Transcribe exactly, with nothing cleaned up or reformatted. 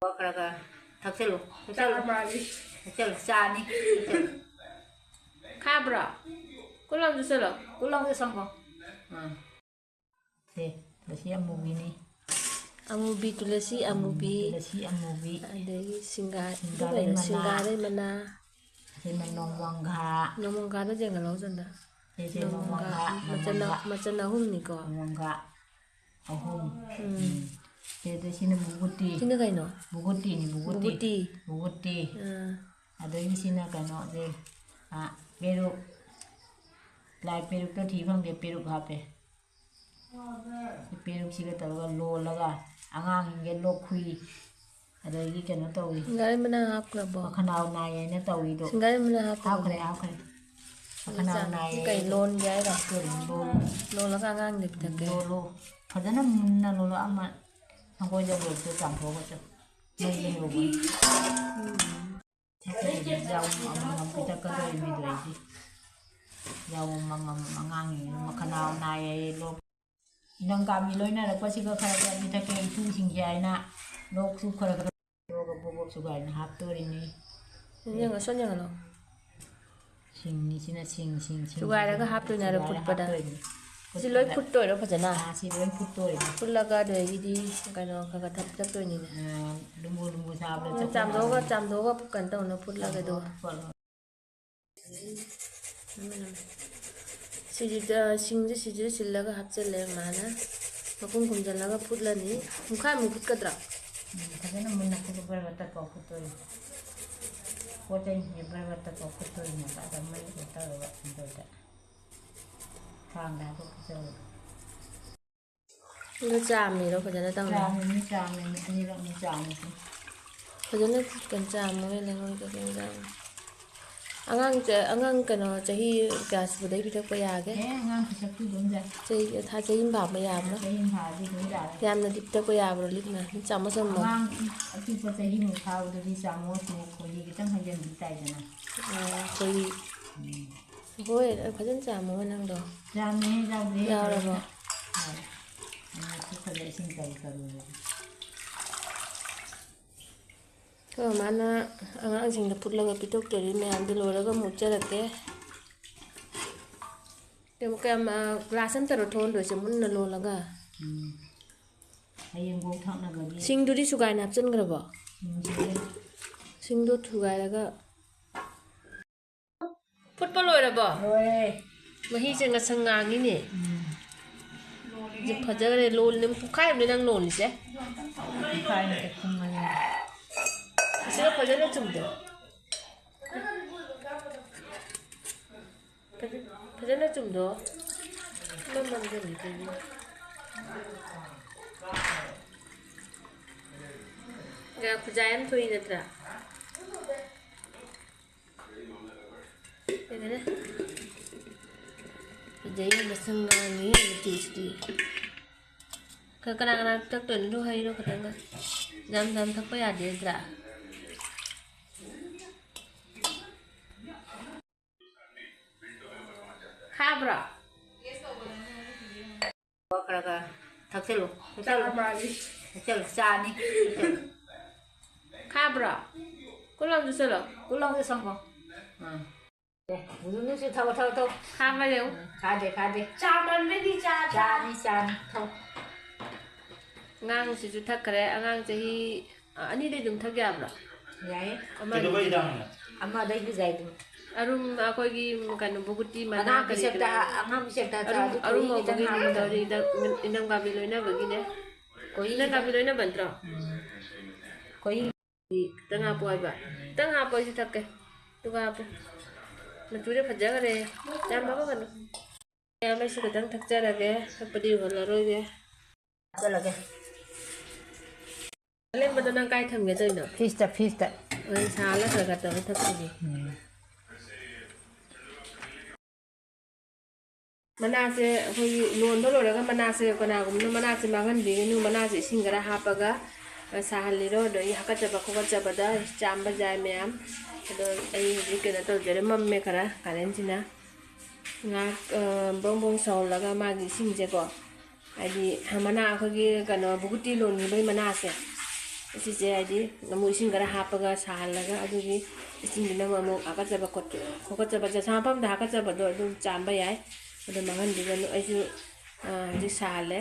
ꯈꯔ ꯈꯔ ꯊꯛꯆꯜꯂꯨ, ꯊꯛꯆꯜꯂꯨ꯫ ꯆꯥ ꯃꯥꯜꯂꯤ꯫ ꯊꯛꯆꯜꯂꯨ, ꯆꯥꯅꯤ꯫ ꯊꯛꯆꯜꯂꯨ꯫ ꯈꯥꯕ꯭ꯔꯣ? ꯀꯣꯜ ꯂꯥꯎꯗ ꯆꯠꯂꯣ꯫ ꯀꯣꯜ ꯂꯥꯎꯗ ꯆꯪꯉꯣ꯫ ꯑꯥ꯫ ꯁꯦ, ꯇꯨꯂꯁꯤ ꯑꯃꯨꯕꯤꯅꯤ꯫ ꯑꯃꯨꯕꯤ, ꯇꯨꯂꯁꯤ ꯑꯃꯨꯕꯤ꯫ ꯇꯨꯂꯁꯤ ꯑꯃꯨꯕꯤ꯫ ꯑꯗꯒꯤ ꯁꯤꯡꯒꯥ-, ꯁꯤꯡꯒꯥꯔꯩ ꯑꯗꯨꯒ ꯃꯅꯥ꯫ ꯁꯤꯡꯒꯥꯔꯩ ꯃꯅꯥ꯫ ꯁꯤ ꯅꯣꯡꯃꯪꯈꯥ꯫ ꯅꯣꯡꯃꯪꯈꯥꯗꯣ ꯌꯦꯡꯍꯜꯂꯣ ꯆꯟꯗ꯫ ꯁꯤꯁꯦ ꯅꯣꯡꯃꯪꯈꯥ, ꯅꯣꯡꯃꯪꯈꯥ, ꯃꯆꯜ ꯑ-, ꯅꯣꯡꯃꯪꯈꯥ꯫ ꯃꯆꯜ ꯑꯍꯨꯝꯅꯤꯀꯣ꯫ ꯅꯣꯡꯃꯪꯈꯥ ꯑꯍꯨꯝ꯫ ꯎꯝ꯫ ꯎꯝ꯫ ꯁꯤꯗ ꯁꯤꯅ ꯕꯨꯕꯨꯇꯤ꯫ ꯁꯤꯅ ꯀꯩꯅꯣ? ꯕꯨꯕꯨꯇꯤꯅꯤ, ꯕꯨꯕꯨꯇꯤ꯫ ꯕꯨꯕꯨꯇꯤ꯫ ꯕꯨꯕꯨꯇꯤ꯫ ꯑꯥ꯫ ꯑꯗꯒꯤ ꯁꯤꯅ ꯀꯩꯅꯣꯁꯦ, ꯑꯥ, ꯄꯦꯔꯨꯛ꯫ ꯂꯥꯏ ꯄꯦꯔꯨꯛꯇꯣ ꯊꯤ ꯐꯪꯗꯦ, ꯄꯦꯔꯨꯛ ꯍꯥꯞꯄꯦ꯫ ꯁꯤ ꯄꯦꯔꯨꯛꯁꯤꯒ ꯇꯧꯔꯒ ꯂꯣꯜꯂꯒ ꯑꯉꯥꯡꯁꯤꯡꯁꯦ ꯂꯣꯛ ꯈꯨꯏ, ꯑꯗꯒꯤ ꯀꯩꯅꯣ ꯇꯧꯏ, ꯁꯤꯡꯒꯥꯔꯩ ꯃꯅꯥ ꯍꯥꯞꯈ꯭ꯔꯕꯣ? ꯃꯈꯅꯥꯎ ꯅꯥꯏ ꯍꯥꯏꯅ ꯇꯧꯏꯗꯣ꯫ ꯁꯤꯡꯒꯥꯔꯩ ꯃꯅꯥ ꯍꯥꯞꯈ꯭ꯔꯕꯣ? ꯍꯥꯞꯈ꯭ꯔꯦ, ꯍꯥꯞꯈ꯭ꯔꯦ꯫ ꯃꯈꯅꯥꯎ ꯅꯥꯏ ꯀꯩ ꯍꯥꯏꯗꯣ꯫ ꯂꯣꯟꯒꯦ ꯍꯥꯏꯔꯣ? ꯂꯣꯜꯂꯣ꯫ ꯂꯣꯜꯂꯒ ꯑꯉꯥꯡꯗ ꯄꯤꯊꯛꯀꯦ꯫ ꯂꯣꯜꯂꯣ꯫ ꯐꯖꯅ ꯃꯨꯟꯅ ꯂꯣꯜꯂꯣ꯫ ꯑꯃ ꯁꯪꯒꯣꯏꯗ ꯂꯣꯜꯂꯁꯨ ꯆꯥꯝꯊꯣꯛꯑꯒ ꯆꯠꯂꯣ꯫ ꯃꯩꯗ ꯍꯧꯕꯅꯤ꯫ ꯎꯝ꯫ ꯌꯥꯎ ꯑꯃꯃꯝ ꯄꯤꯊꯛꯀꯗꯧꯔꯤꯅꯤꯗꯣ ꯑꯩꯗꯤ꯫ ꯌꯥꯎ ꯑꯃꯃꯝ ꯑꯉꯥꯡꯒꯤ ꯃꯈꯅꯥꯎ ꯅꯥꯏ ꯍꯥꯏꯌꯦ, ꯂꯣꯛ꯫ ꯏꯅꯝ ꯀꯥꯕꯤ ꯂꯣꯏꯅꯔꯛꯄꯁꯤꯒ ꯈꯔ ꯈꯔ ꯄꯤꯊꯛꯀꯦ ꯏꯇꯨꯁꯤꯡꯁꯦ ꯍꯥꯏꯅ ꯂꯣꯛꯁꯨ ꯈꯔ ꯈꯔ ꯂꯣꯛ ꯕꯣꯛ ꯕꯣꯛ ꯁꯨꯒꯥꯏꯅ ꯍꯥꯞꯇꯣꯔꯤꯅꯤ꯫ ꯌꯦꯡꯉꯣ, ꯁꯣꯝ ꯌꯦꯡꯍꯜꯂꯣ꯫ ꯁꯤꯡꯅꯤ, ꯁꯤꯅ ꯁꯤꯡ, ꯁꯤꯡ, ꯁꯤꯡ, ꯁꯨꯒꯥꯏꯔꯒ ꯁꯤꯡ, ꯍꯥꯞꯇꯣꯏꯅꯦ, ꯑꯗꯣ ꯁꯨꯒꯥꯏꯔ ꯐꯨꯠꯄꯗ꯫ ꯍꯥꯞꯇꯣꯏꯅꯤ꯫ ꯁꯤ ꯂꯣꯏ ꯐꯨꯠꯄꯗ꯫ ꯐꯨꯠꯇꯣꯏꯔꯣ ꯐꯖꯅ? ꯑꯥ, ꯁꯤ ꯂꯣꯏ ꯐꯨꯠꯇꯣꯏꯅꯤ꯫ ꯐꯨꯠꯂꯒ ꯑꯗꯨꯗꯒꯤꯗꯤ ꯀꯩꯅꯣ ꯈꯔ ꯈꯔ ꯊꯛ-, ꯊꯛꯇꯣꯏꯅꯤꯅꯦ꯫ ꯑꯥ, ꯂꯨꯝꯕꯨ ꯂꯨꯝꯕꯨ ꯁꯥꯕꯗ ꯎꯝ, ꯆꯥꯝꯊꯣꯛꯑꯒ, ꯆꯥꯝꯊꯣꯛꯑꯒ ꯀꯩꯅꯣ ꯇꯧꯅ ꯐꯨꯠꯂꯒ ꯑꯗꯨꯒ꯫ ꯆꯥꯝꯊꯣꯛꯑꯒ ꯐꯨꯠꯂꯣ꯫ ꯁꯤꯁꯤꯗ, ꯁꯤꯡꯁꯦ ꯁꯤꯁꯤꯗ ꯁꯤꯜꯂꯒ ꯍꯥꯞꯆꯤꯜꯂꯦ ꯃꯥꯅ꯫ ꯃꯈꯨꯝ ꯈꯨꯝꯖꯤꯜꯂꯒ ꯐꯨꯠꯂꯅꯤ꯫ ꯄꯨꯡꯈꯥꯏꯃꯨꯛ ꯐꯨꯠꯀꯗ꯭ꯔꯥ? ꯎꯝ, ꯐꯖꯅ ꯃꯨꯟꯅ ꯐꯨꯠꯂꯨ, ꯕꯔ ꯕꯔ ꯇꯠꯄ ꯐꯨꯠꯇꯣꯏꯅꯤ꯫ ꯄꯣꯠ ꯆꯩꯁꯤꯡꯁꯦ ꯕꯔ ꯕꯔ ꯇꯠꯄ ꯐꯨꯠꯇꯣꯏꯅꯦꯕ꯫ ꯑꯗ ꯃꯩ ꯀꯩꯅꯣ ꯇꯧꯔꯒ ꯐꯨꯠꯇꯣꯏꯗ꯫ ꯈꯥꯡꯗ ꯍꯥꯞꯄ ꯐꯨꯠꯆꯧ꯫ ꯑꯗꯨ ꯆꯥꯝꯃꯤꯔꯣ ꯐꯖꯅ ꯇꯧꯅ? ꯆꯥꯝꯃꯤꯅꯤ, ꯆꯥꯝꯃꯤꯅꯤ, ꯑꯅꯤꯔꯛꯅꯤ ꯆꯥꯝꯃꯤꯁꯤ꯫ ꯐꯖꯅ ꯀꯩꯅꯣ ꯆꯥꯝꯃꯣ, ꯂꯩꯉꯣꯏꯗ ꯐꯖꯅ ꯆꯥꯝꯃꯣ꯫ ꯑꯉꯥꯡ ꯆ-, ꯑꯉꯥꯡ ꯀꯩꯅꯣ ꯆꯍꯤ ꯀꯌꯥ ꯁꯨꯕꯗꯩ ꯄꯤꯊꯛꯄ ꯌꯥꯒꯦ? ꯑꯦ, ꯑꯉꯥꯡ ꯄꯤꯊꯛꯄ ꯑꯗꯨꯝ ꯌꯥꯏ꯫ ꯆꯍꯤ, ꯊꯥ ꯆꯍꯤ ꯑꯃ ꯐꯥꯕ ꯌꯥꯕ꯭ꯔꯥ? ꯆꯍꯤ ꯑꯃ ꯐꯥꯔꯗꯤ ꯑꯗꯨꯝ ꯌꯥꯔꯦ꯫ ꯌꯥꯝꯅꯗꯤ ꯄꯤꯊꯛꯄ ꯌꯥꯕ꯭ꯔꯣ, ꯂꯤꯛꯅ? ꯑꯗꯨꯝ ꯆꯥꯝꯃꯣ ꯆꯥꯝꯃꯣ꯫ ꯑꯉꯥꯡ ꯑꯄꯤꯛꯄ ꯆꯍꯤꯃꯨꯛ ꯐꯥꯕꯗꯨꯗꯤ ꯆꯥꯝꯃꯣ, ꯁꯨꯝ ꯈꯣꯏꯍꯤ ꯈꯤꯇꯪ ꯍꯩꯖꯤꯟꯕꯤ ꯇꯥꯏꯗꯅ꯫ ꯑꯣ, ꯈꯣꯏꯍꯤ꯫ ꯎꯝ꯫ ꯍꯣꯏ, ꯐꯖꯅ ꯆꯥꯝꯃꯣ ꯅꯪꯗꯣ꯫ ꯆꯥꯝꯃꯦ, ꯌꯥꯎꯗꯦ꯫ ꯌꯥꯎꯔꯕꯣ? ꯍꯣꯏ꯫ ꯑ, ꯁꯤ ꯐꯖ ꯏꯁꯤꯡ ꯀꯔꯤ ꯀꯔꯤ꯫ ꯑꯩꯈꯣꯏ ꯃꯃꯥꯅ ꯑꯉꯥꯡꯁꯤꯡꯗ ꯐꯨꯠꯂꯒ ꯄꯤꯊꯣꯛꯇꯣꯔꯤ ꯃꯌꯥꯝꯗꯨ ꯂꯣꯏꯔꯒ ꯑꯃꯨꯛ ꯎꯠꯆꯔꯛꯀꯦ꯫ ꯀꯌꯥꯝ, ꯀꯌꯥꯝ, ꯑ, ꯒ꯭ꯂꯥꯁ ꯑꯃꯇꯔꯣ ꯊꯣꯛꯍꯟꯗꯣꯏꯁꯦ ꯃꯨꯟꯅ ꯂꯣꯜꯂꯒ? ꯎꯝ꯫ ꯍꯌꯦꯡꯐꯥꯎ ꯊꯛꯅꯕꯒꯤ꯫ ꯁꯤꯡꯗꯨꯗꯤ ꯁꯨꯒꯥꯏꯅ ꯍꯥꯞꯆꯤꯟꯈ꯭ꯔꯕꯣ? ꯎꯝ, ꯁꯤꯡꯗꯨ꯫ ꯁꯤꯡꯗꯣ ꯊꯨꯒꯥꯏꯔꯒ꯫ ꯐꯨꯠꯄ ꯂꯣꯏꯔꯕꯣ? ꯂꯣꯏꯔꯦ꯫ ꯃꯍꯤꯁꯦ ꯉꯁꯪ ꯉꯥꯡꯉꯤꯅꯦ꯫ ꯎꯝ꯫ ꯁꯤ ꯐꯖꯈ꯭ꯔꯦ꯫ ꯂꯣꯜꯂꯦ꯫ ꯄꯨꯡꯈꯥꯏ ꯑꯃꯅꯦ ꯅꯪ ꯂꯣꯜꯂꯤꯁꯦ꯫ ꯄꯨꯡꯈꯥꯏ ꯑꯃ ꯀꯨꯝꯕꯅꯦ꯫ ꯑꯁꯤꯒ ꯐꯖꯅ ꯆꯨꯝꯗꯣ꯫ ꯐꯖ-, ꯐꯖꯅ ꯆꯨꯝꯗꯣ꯫ ꯏꯃꯝ ꯃꯝꯖꯜꯂꯤ ꯀꯩꯒꯤꯅꯣ? ꯌꯥ, ꯈꯨꯖꯥꯏ ꯑꯃ ꯊꯣꯛꯏ ꯅꯠꯇ꯭ꯔꯥ? ꯌꯦꯡꯉꯨꯅꯦ꯫ ꯐꯖꯩꯌꯦ, ꯃꯁꯪ ꯉꯥꯡꯉꯤꯌꯦ ꯃꯆꯨꯁꯤꯗꯤ꯫ ꯀ-, ꯀꯅꯥ ꯀꯅꯥ ꯊꯛꯇꯣꯏꯅꯣ? ꯑꯗꯨ ꯍꯩꯔꯣ ꯈꯇꯪꯒ꯫ ꯌꯥꯝ ꯌꯥꯝ ꯊꯛꯄ ꯌꯥꯗꯦ ꯅꯠꯇ꯭ꯔꯥ? ꯈꯥꯕ꯭ꯔꯣ? ꯈꯔ ꯈꯔ ꯊꯛꯆꯜꯂꯨ, ꯊꯛꯆꯜꯂꯨ꯫ ꯆꯥ ꯃꯥꯜꯂꯤ꯫ ꯊꯛꯆꯜꯂꯨ, ꯆꯥꯅꯤ꯫ ꯈꯥꯕ꯭ꯔꯣ? ꯀꯣꯂꯥꯎꯗ ꯆꯠꯂꯣ꯫ ꯀꯣꯂꯥꯎꯗ ꯆꯪꯉꯣ꯫ ꯑꯥ꯫ ꯑꯦ, ꯅꯨꯡꯁꯨ ꯊꯛꯑꯣ, ꯊꯛꯑꯣ, ꯊꯛꯑꯣ꯫ ꯈꯥꯕ ꯌꯦꯡꯉꯨ꯫ ꯎꯝ, ꯈꯥꯗꯦ, ꯈꯥꯗꯦ꯫ ꯆꯥ ꯃꯥꯟꯕꯩꯗꯤ ꯆꯥ, ꯆꯥ꯫ ꯆꯥꯅꯤ, ꯆꯥꯅꯤ, ꯊꯛꯑꯣ꯫ ꯑꯉꯥꯡꯁꯤꯁꯨ ꯊꯛꯈ꯭ꯔꯦ꯫ ꯑꯉꯥꯡ ꯆꯍꯤ, ꯑ, ꯑꯅꯤꯗꯩ ꯑꯗꯨꯝ ꯊꯛ ꯌꯥꯕ꯭ꯔꯣ? ꯌꯥꯏꯌꯦ꯫ ꯑꯃ ꯀꯩꯗꯧꯕꯩ ꯍꯤꯗꯥꯛꯅꯣ? ꯑꯃꯗꯩ ꯄꯤꯖꯩ ꯑꯗꯨꯝ꯫ ꯑꯔꯨꯝ, ꯑꯩꯈꯣꯏꯒꯤ ꯀꯩꯅꯣ, ꯕꯨꯒꯨꯇꯤ ꯃꯅꯥ ꯑꯉꯥꯡ ꯀꯔꯤ ꯄꯤꯁꯛꯇ, ꯀꯔꯥ꯫ ꯑꯉꯥꯡ ꯄꯤꯁꯛꯇ ꯑꯔꯨꯝ, ꯆꯥꯗꯤ ꯑꯔꯨꯝ ꯈꯤꯇꯪ ꯑꯣꯏꯕꯒꯤ ꯍꯥꯞꯄ ꯅꯨꯃꯤꯠꯇ ꯌꯥꯅꯤ꯫ ꯏꯅꯝ-, ꯏꯅꯝꯒꯥꯕꯤ ꯂꯣꯏꯅꯕꯒꯤꯅꯦ꯫ ꯈꯣꯏꯍꯤ ꯏꯅꯝꯒꯥꯕꯤ ꯈꯤꯇꯪ꯫ ꯂꯣꯏꯅꯕ ꯅꯠꯇ꯭ꯔꯣ? ꯎꯝ꯫ ꯈꯣꯏꯍꯤ꯫ ꯈꯤꯇꯪ ꯍꯥꯞꯄꯣ ꯍꯥꯏꯕ꯫ ꯈꯤꯇꯪ ꯍꯥꯞꯄꯣ, ꯑꯩꯁꯨ ꯊꯛꯀꯦ꯫ ꯑꯗꯨꯒ ꯍꯥꯞꯄꯣ꯫ ꯃꯆꯨꯁꯦ ꯐꯖꯈ꯭ꯔꯦ꯫ ꯌꯥꯝ ꯍꯥꯞꯄꯛꯀꯅꯨ꯫ ꯃꯌꯥꯝ ꯑꯩꯁꯨ ꯈꯤꯇꯪ ꯊꯛꯆꯔꯒꯦ꯫ ꯊꯛꯄꯗꯤ ꯎꯍꯜꯂꯔꯣꯏꯒꯦ꯫ ꯍꯥꯞꯆꯜꯂꯒꯦ꯫ ꯑꯂꯦꯝꯕꯗꯣ ꯅꯪ ꯀꯥꯏ ꯊꯝꯒꯦ ꯇꯧꯔꯤꯅꯣ? ꯐ꯭ꯔꯤꯖꯇ, ꯐ꯭ꯔꯤꯖꯇ꯫ ꯍꯣꯏ, ꯁꯥꯍꯜꯂ ꯈꯔ ꯈꯔ ꯇꯧꯔ ꯊꯛꯄꯗꯤ꯫ ꯎꯝ꯫ ꯃꯅꯥꯁꯦ ꯑꯩꯈꯣꯏꯒꯤ ꯂꯣꯟꯕ ꯂꯣꯏꯔꯒ ꯃꯅꯥꯁꯦ ꯀꯅꯥꯒꯨꯝꯕꯅ ꯃꯅꯥꯁꯦ ꯃꯥꯡꯍꯟꯕꯤꯒꯅꯨ꯫ ꯃꯅꯥꯁꯦ ꯏꯁꯤꯡ ꯈꯔ ꯍꯥꯞꯄꯒ ꯁꯥꯍꯜꯂꯤꯔꯣ, ꯑꯗꯒꯤ ꯍꯥꯀꯠꯆꯕ ꯈꯣꯠꯀꯠꯆꯕꯗ ꯆꯥꯝꯕ ꯌꯥꯏ ꯃꯌꯥꯝ꯫ ꯑꯗꯣ ꯑꯩ ꯍꯧꯖꯤꯛ ꯀꯩꯅꯣ ꯇꯧꯖꯔꯦ, ꯃꯝꯃꯦ ꯈꯔ ꯀꯔꯦꯟꯁꯤꯅ꯫ ꯉꯥꯏꯍꯥꯛ, ꯑ, ꯕ꯭ꯔꯣꯡ ꯕ꯭ꯔꯣꯡ ꯁꯧꯍꯜꯂꯒ ꯃꯥꯒꯤ ꯏꯁꯤꯡꯁꯦꯀꯣ, ꯍꯥꯏꯗꯤ ꯃꯅꯥ ꯑꯩꯈꯣꯏꯒꯤ ꯀꯩꯅꯣ ꯕꯨꯒꯨꯇꯤ ꯂꯣꯟꯈꯤꯕꯒꯤ ꯃꯅꯥꯁꯦ, ꯁꯤꯁꯦ ꯍꯥꯏꯗꯤ ꯑꯃꯨꯛ ꯏꯁꯤꯡ ꯈꯔ ꯍꯥꯞꯄꯒ ꯁꯥꯍꯜꯂꯒ, ꯑꯗꯨꯒꯤ ꯏꯁꯤꯡꯗꯨꯅ ꯑꯃꯨꯛ ꯍꯥꯀꯠꯆꯕ ꯈꯣꯠ-, ꯈꯣꯀꯠꯆꯕ, ꯆꯁꯥ ꯃꯐꯝꯗ ꯍꯥꯀꯠꯆꯕꯗꯣ ꯑꯗꯨꯝ ꯆꯥꯝꯕ ꯌꯥꯏ꯫ ꯑꯗꯨ ꯃꯥꯡꯍꯟꯕꯤꯒꯅꯨ꯫ ꯑꯩꯁꯨ, ꯑ, ꯍꯧꯖꯤꯛ ꯁꯥꯍꯜꯂꯦ꯫